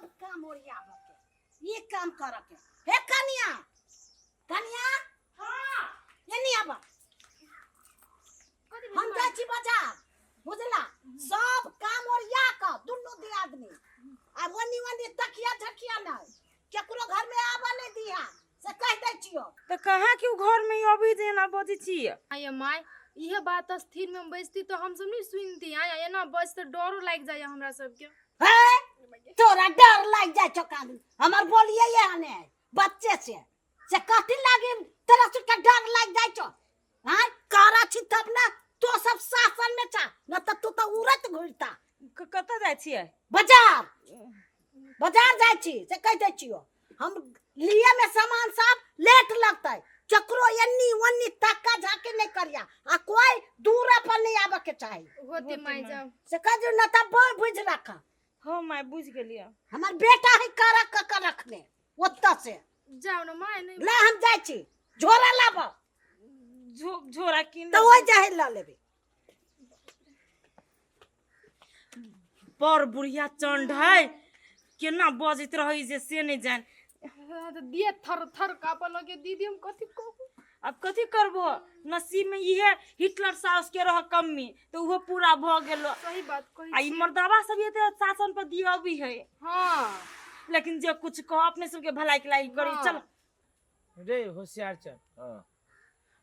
सब काम ओरियाबऽ के, ई काम करऽ के। हे कनिया, कनिया, हाँ। एनी आबऽ। हम जाइ छी बाजार, बुझला? सब काम ओरिया कऽ दुनू दियादनी, आ ओनी ओनी तकिया झकिया नहि, केकरो घर में आबऽ नहि दिहा, से कहि दै छियौ। तऽ कहाँ के घर में अभी जे एना बजै छी? आय माय, इहे बात स्थिर में हम बैसती तऽ हमसब नहीं सुनती। आय एना बज तऽ डरो लागि जाइए हमरा सबके। हे, तोरा डर लागि जाइ छौ? कानून हमर बोलिए आने बच्चे से कथी लागी तोरा सबके डर लागि जाइ छौ? हाँ, करा छी तब ने तो सब शासन में छा, न तऽ तू तऽ उड़ैत घुरता। कतऽ जाइ छियै? बाजार, बाजार जाइ छी, से कहि दै छियौ। हम लिए में सामान सब लेट लगतै। केकरो एन्नी ओन्नी तक्का झाकी नहीं करिया, आ कोई दूर पर नहीं आबे के चाही। होते माय, जाओ। से कह दियौ, न तऽ बड़ बुझि रख। हाँ माय, बुझ गेलियै। हमर बेटा है करा क के रखने ओतऽ से। जाओ ना माय, नहीं। ले, हम जाइ छी, झोरा लाबऽ। झोरा कीन तऽ ओहि जाहि लऽ लेबै। बड़ बुढ़िया चंड है, केना बजैत रहै जे से नहि जान। हाँ, तऽ दिए थर थर कापऽ लगे। दीदी, हम कथी कहू? अब कथी करबो? नसीब में इहे हिटलर साउस के रह कमी, तऽ उहो पूरा भऽ गेलो। सही बात कहै आ ई छी। मर्दाबा सब एते शासन पर दिअ अभी है। हाँ। लेकिन जे कुछ कह, अपने सबके भलाई के लागि करी। हाँ। चल रे होशियार चल। हाँ।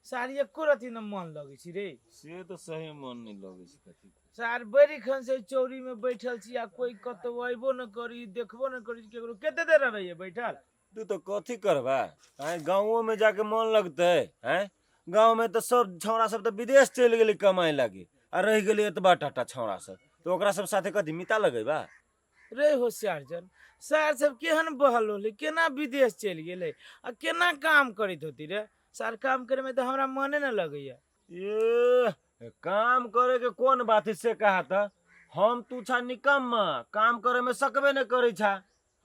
सार, एको रति न मन लगै छी रे। से तऽ सही मन नहि लगै छै कथी। सार, बड़ी खन से चौरी में बैठल छी आ कोई कतौ अयबो न करी, देखबो न करी केकरो। कते देर रहबै बैठल? तू तऽ कथी करबा आँय? गाँवो में जाके मन लगतै आँय? गाँव में तऽ सब छौड़ा सब तऽ विदेश चलि गेलै कमाइ लागी, आ रहि गेलै एतबा टाटा छौड़ा सब, तऽ ओकरा सब साथे कथी मिता लगेबा? रे होशियार जन, सार सब केहन बहल होलै, केना विदेश चलि गेलै आ केना काम करैत होती रे? सार, काम करे में तऽ हमरा मने न लगैया। ए, काम करे के कोन बात है, से कहा तऽ। हम तू छा निकम्मा, काम करे में सकबे नहीं करे छा।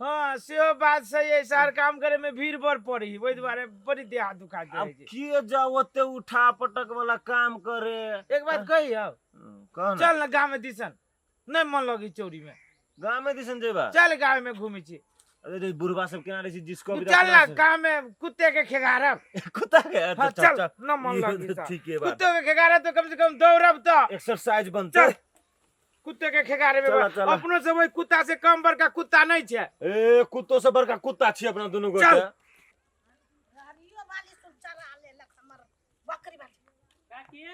हाँ, सेहो बात सही है सार। काम करे में भीड़ बड़ पड़ी, ओहि दुआरे बड़ी देह हाथ दुखा अब जाइ छै। के जाओ ओते उठा पटक वाला काम करे? एक बात कही हौ? कह न। चल न गाँव में दिसन, नहीं मन लगी चौरी में। गाँव में दिसन जेबा? चल, गाँव में घूमे छी। अरे रे, बुढ़बा सब केना रहै छै जिसको तू भी चल ना, गाँव में कुत्ते के खेगारब। कुत्ता के? अच्छा। हाँ, चल न, मन इहो लगी तऽ तऽ। ठीके बात। कुत्ते के खेगारब तो कम से कम दौड़ब तो एक्सरसाइज बनतै। चल, कुत्ते के खेगारे में। चल, चल। अपनो सब ओहि कुत्ता से कम बड़का कुत्ता नहीं छै। ए, कुत्तो से बड़का कुत्ता छी अपना दुनू गोटे। चल। गाड़ियो वाली सब चरा लेलक हमर बकरी वाली। काकी।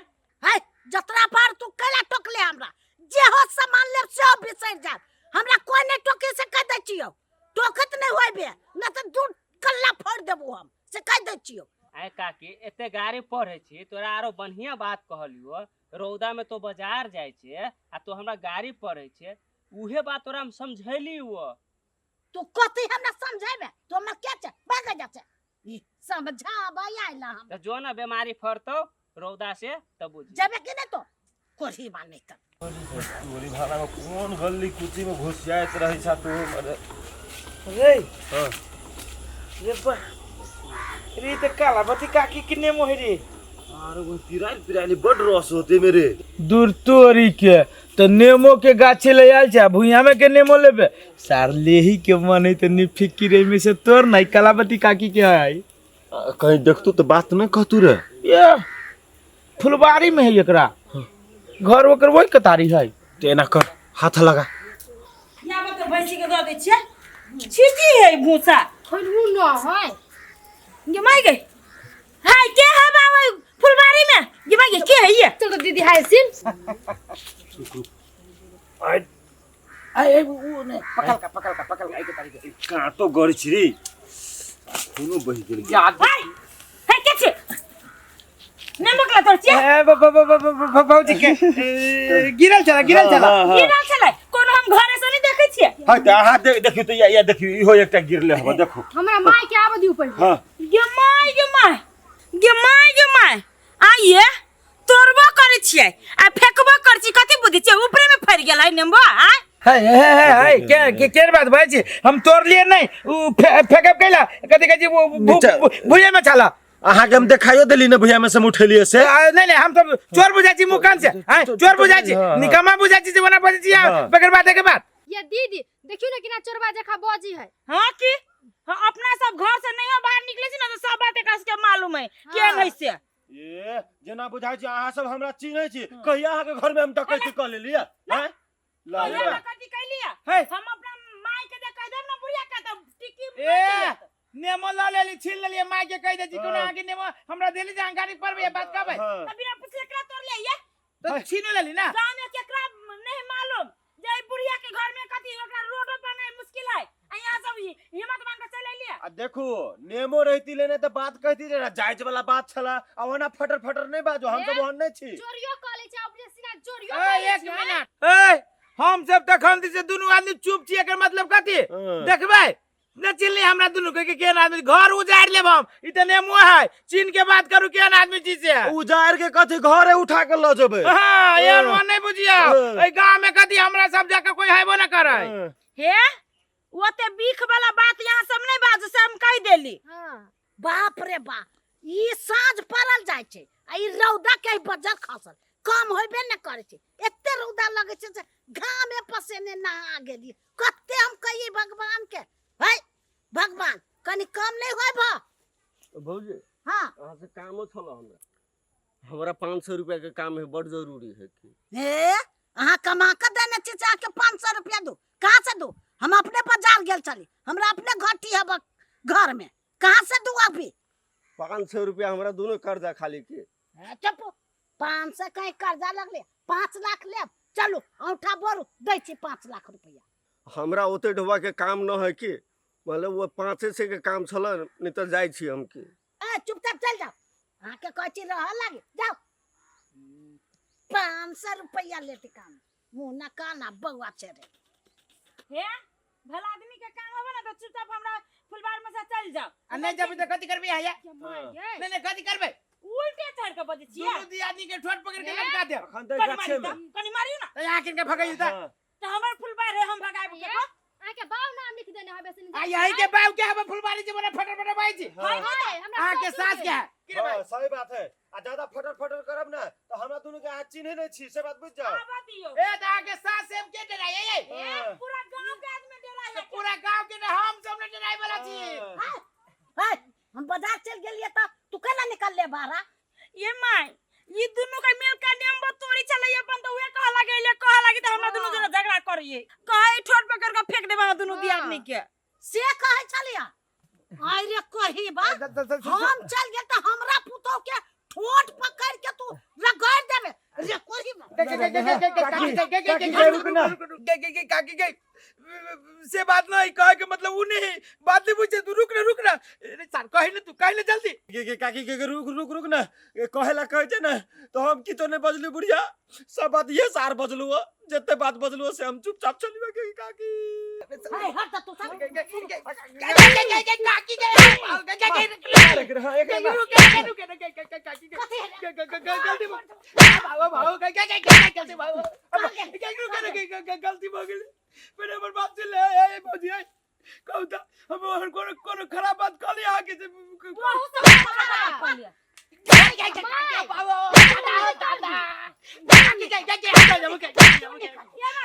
है, जतरा पर तू कैला टोकले हमरा? जे हो सामान लेब से बिसरि जायब। हमरा कोई नहीं टोके, से कह दै छियौ। टोकत नहीं होइबे, न तऽ दू कल्ला फोड़ देबो हम, से कह दै छियौ। आय काकी, एते गाड़ी पढ़े छी तोरा, आरो बढ़िया बात कहलियो। रौदा में तो बाजार जाइ छे आ तो हमरा गाड़ी पढ़े छे, उहे बात तोरा हम समझैली वो। तू कथी हमरा समझेबे? तू हमरा के छै? भागे जा छै। ई समझाबै आइला हम। तऽ जो ना, बीमारी फरतौ रौदा से तब बुझी। जेबे कि नहीं तो कोढ़ी बा नहीं तऽ। तोरी भाड़ा में कोन गली कुची में घुस जाइत रहै छा तू अरे? रे। हाँ। रे बा रे, ई तऽ काला बत्ती काकी के नेमो है रे। अरे वो पिराइल पिराइल बड रस होते मेरे। दूर तोरी के तऽ नेमो के गाछे ले आयल छै आ भुइयाँ में के नेमो लेबे सार? लेही के मन है तऽ निफिकिर एहिमे से तोड़ नहीं, कलावती काकी के है। कहीं देखतू तो बात नहीं कहतू रे। ये फुलबाड़ी में है एकरा घर, ओकर वही कतारी है। तो एना कर, हाथ लगा। यहाँ पर तऽ भैंसी के दऽ दै छियै, छीटी है भूसा। खोलू न है। गे माय गे, हाय, के है बाबा फुलबाड़ी में? गे माय गे, के है ये? चलो दीदी, हाय सिन। आय उ नहीं, पकड़ का, पकड़ का, पकड़ का, कतारी के। कांटो गड़ी छी रे, खूनो बहि गेल। याद। हाय हाय, के छै? नेमक ला तोर छियै? ए ब ब ब ब भौजी के ए, गिरल चला, गिरल चला। ई ना छलै कोनो, हम घरे से नहीं देखै छियै। हाँ, तऽ अहाँ देखियौ तऽ, या देखियौ, इहो एकटा गिरले हवा, देखो। हमरा माय के आबऽ दियौ पहिले। हाँ। गे my, गे my, गे my, गे my, आइए तोड़बो करै छियै आ फेकबो करै छियै। कथी बुद्धि छियै? ऊपरे में फड़ि गेल है नेम्बो आ। है है है है, के के के बात भाई जी, हम तोड़ लिए नहीं, उ फेकब कैला कथि कथि वो भुइया में छाला। अहाँके हम देखाइयो देली ने, भैया में से हम उठेलियै से। नहीं नहीं, हम तो चोर बुझाई छी मुकान से, हैं, चोर बुझाई छी, हाँ, हाँ। निकम्मा बुझाई छी, जे ओना बजै छी। हाँ। बगैर बात के बात। ये दीदी देखियो ना किना चोरबा जखा बजी है। हाँ की हाँ, अपना सब घर से नहीं बाहर निकले छी ना तो सब बात एकरा सबके मालूम है के हाँ। है से। ए जेना बुझाइ छै अहाँ सब हमरा चिन्है छी, कहिया अहाँ के घर में हम डकैती क लेलियै? हैं ला कहिया डकैती कैलियै? हे। हम अपना माय के जे कह देब ना बुढ़िया के त टिकी ए नेमो ल लेली, छीन लेली, माय के कह दे छी कोना हाँ। के नेमो हमरा देली जानकारी पर ये बात कहबै। हाँ। त बिना पूछले एकरा तोड़ ले ये तो छीन लेली ना। गांव में केकरा नहीं मालूम जे ई बुढ़िया के घर में कथी ओकरा रोडो पर नहीं मुश्किल है आ यहाँ सब हिम्मत मान के चल एलियै। आ देखू नेमो रहती लेने त बात कहती रे, जायज वाला बात छला आ ओना फटर फटर नहीं बाजू, हम सब ओहन नहीं छी। चोरियो क ले छै अपने सीना चोरियो ए क ले एक छै। मिनट, ए हम सब तखन से दुनू आदमी चुप छी, एकर मतलब कथी? हाँ। देखबै न चिन्हली हमरा दुनू के केहन आदमी, घर उजाड़ लेब हम, ई त नेमो है, चिन्ह के बात करू केहन आदमी छी से। उजाड़ के कथी घरे उठा के ल जेबै। हाँ, एहन हाँ। वन नहीं बुझियौ, हाँ। एहि गांव में कथी हमरा सब जाके कोई हेबो न करै। हाँ। हे ओते बीख वाला बात यहाँ सब नहीं बाजू से हम कह देली। हां बाप रे बाप, ई साँझ पड़ल जाइ छै आ ई रौदा के बजर खसल कम होबे न करै छै, एते रौदा लगै छै जे घामे पसेने नहा गेलियै। कते हम कहियै भगवान के, है भगवान कनि कम नहीं होय भ। भौजी हाँ अहाँ से कामो छल हमरा, हमरा 500 रुपया के काम है, बड़ जरूरी है की। हे अहाँ कमा के देने छी से अहाँके 500 रुपया दू, कहाँ से दू? हम अपने बाजार गेल छली, हमरा अपने घटी है घर में, कहाँ से दू अभी? 500 रुपया हमरा दोनों कर्जा खाली के। चुप, 500 कहीं कर्जा लगले, 5 लाख लेब, चलू औंठा बोरू दै छी 5 लाख रुपया। हमरा ओते ढोबा के काम न है की, मतलब वो 500 के काम छल, नहीं तो जाइ छी हम की। ए चुपचाप चल जाओ, अहाँके कहै छी रह लागे, जाओ। 500 रुपया लेते काम, मुँह न काना बौआ छै रे। हे भला आदमी के काम होबे ना तो चुपचाप हमरा फुलबार में से चल जाओ। आ नहीं जबी त कथी करबै आया? ये नहीं नहीं कथी करबै? उल्टे चढ़ के बजै छियै। दुनू दियादनी के ठोर पकड़ के लटका देब। अखन तऽ कनि गाछे मारियौ में। तऽ, कनि मारियौ ना। त यहाँ किनके भगाइयो त? हाँ। तऽ हमर फुलबार है, हम भगायब केकरो? अहाँके बाप नाम लिख देने हबे से। आ यही के बाप के हबे फुलबारी जे बड़ा फटर फटर बाई छी। हाँ। हमरा अहाँ के सास के है। की रे भाई? हाँ, सही बात है। आ ज्यादा फटर फटर करब ना तो हमरा दुनू के अहाँ चिन्है नहीं छी, से बात बुझ जाओ। आबऽ दियौ। ए त अहाँ के सास सेम के डराई ए? हाँ। पूरा गांव के आदमी डराय है। पूरा गांव के ना हम सब ने डराई वाला छी। हाँ। है हम बाजार चल गेलियै त तू केना निकलले बाहर? ये my ई दुनू के मिल के नेम तोड़ी चलैया अपन त उहे कह लगैले, कह लागी त हमरा दुनू जना झगड़ा करिए, कहे ठोर पकड़ के फेंक देबै हमरा दुनू दियादनी के। से कहै छलिया? आइ रे कही बा, हम चल गेल त हमरा पुतोह के ठोट पकड़ के तू रगड़ देबे रे कही बा। काकी के से बात नहीं कहे के मतलब उ नहीं बात नहीं बुझे तू, रुक ना रुक ना, अरे सर कहि ना तू, कहि ना जल्दी। के काकी के रुक रुक रुक ना, कहे ला कहै छै ना तो हम किछो नहीं बजलू बुढ़िया, सब बात ये सार बजलू हो, जते बात बजलू हो से हम चुपचाप चलिबे के काकी। हाय हट त तू सब। गलती भऽ गेलै, मैंने हमर बाप से ले ए भौजी ए कहू त हम ओहन कोनो कोनो खराब बात कहली अहाँ के से बहुत सब खराब बात कहलियै। ये my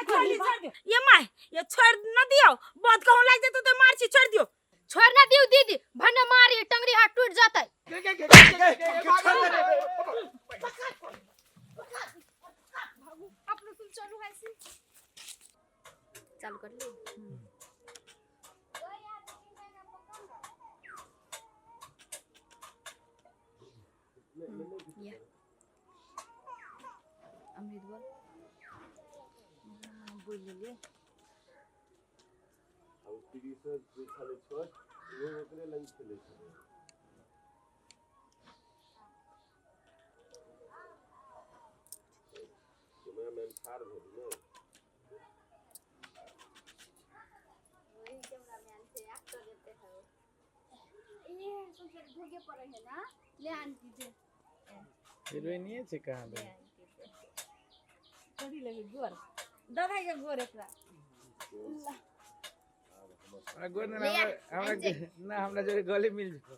छोड़ दियौ, छोड़ दियौ। ये my ये छोड़ न दियौ, बहुत कहूँ लागि जेतौ त मार छी, छोड़ दियौ। छोड़ ना दियौ दीदी, भन्ने मारी टंगरी हाथ टूट जतै। अपनो सुन चलू है से चालू कर ले। या अमृत बोल बोल लेलिए। ये सोचल भोगे पड़े है ना, ले आन कीजिए। हीरोइनिए छै कहाँ दे? कथी लेबै गोर? दादा के गोर एकरा। हमरा गोर ना, हमरा ना, हमरा जोरे गले मिल जेतौ।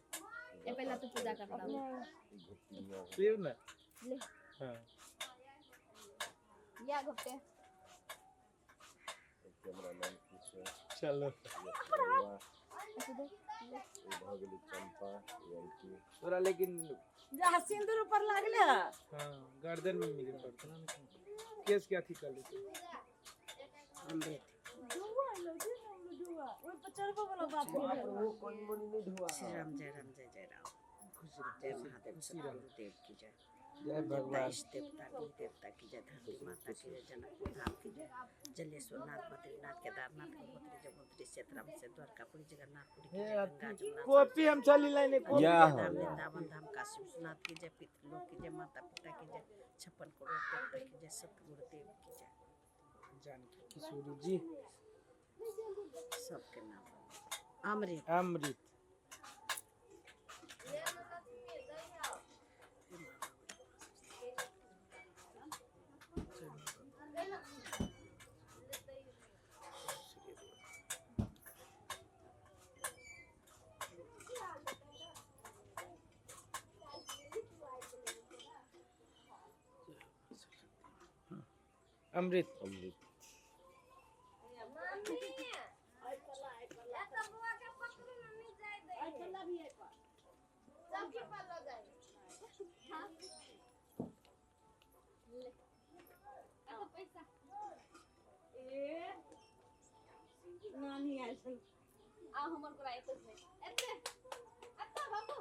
ए पहला तो पूजा कर लो। पीउ ना। ले। हाँ। या घोपते। कैमरामैन की छै। चलो ई भऽ गेलै चंपा, ई अंटी। तोरा लेकिन जहाँ सिंदूर ऊपर लागले है। हाँ, गर्दन में मिले पड़ता ना, केस के अथी कर लेते। अमृत। ओहि पर चढ़बो वाला बात भेलै। श्री राम जय राम जय जय राम, जय महादेव, सतगुरुदेव की जय। जय भगवान। इष्ट देवता की देवता की जय, धरती माता की जय, जनकपुर धाम की जय, जलेश्वरनाथ, बद्रीनाथ, केदारनाथ, गंगोत्री, जमुनोत्री, सीताराम से द्वारकापुरी, जगन्नाथपुरी की जय, गंगा जमुना कॉपी हम चली लाइन कॉपी। या धाम, हो। वृंदावन धाम, काशी विश्वनाथ की जय, पितृलोक की जय, माता पिता की जय, 56 करोड़ देवता की जय, सतगुरुदेव की जय। जानकी किशोरी जी। सबके नाम अमृत। अमृत। अमृत। अमृत। नानी आयल छलै। आ हमर कोरा एते छै, एते एते बाबू।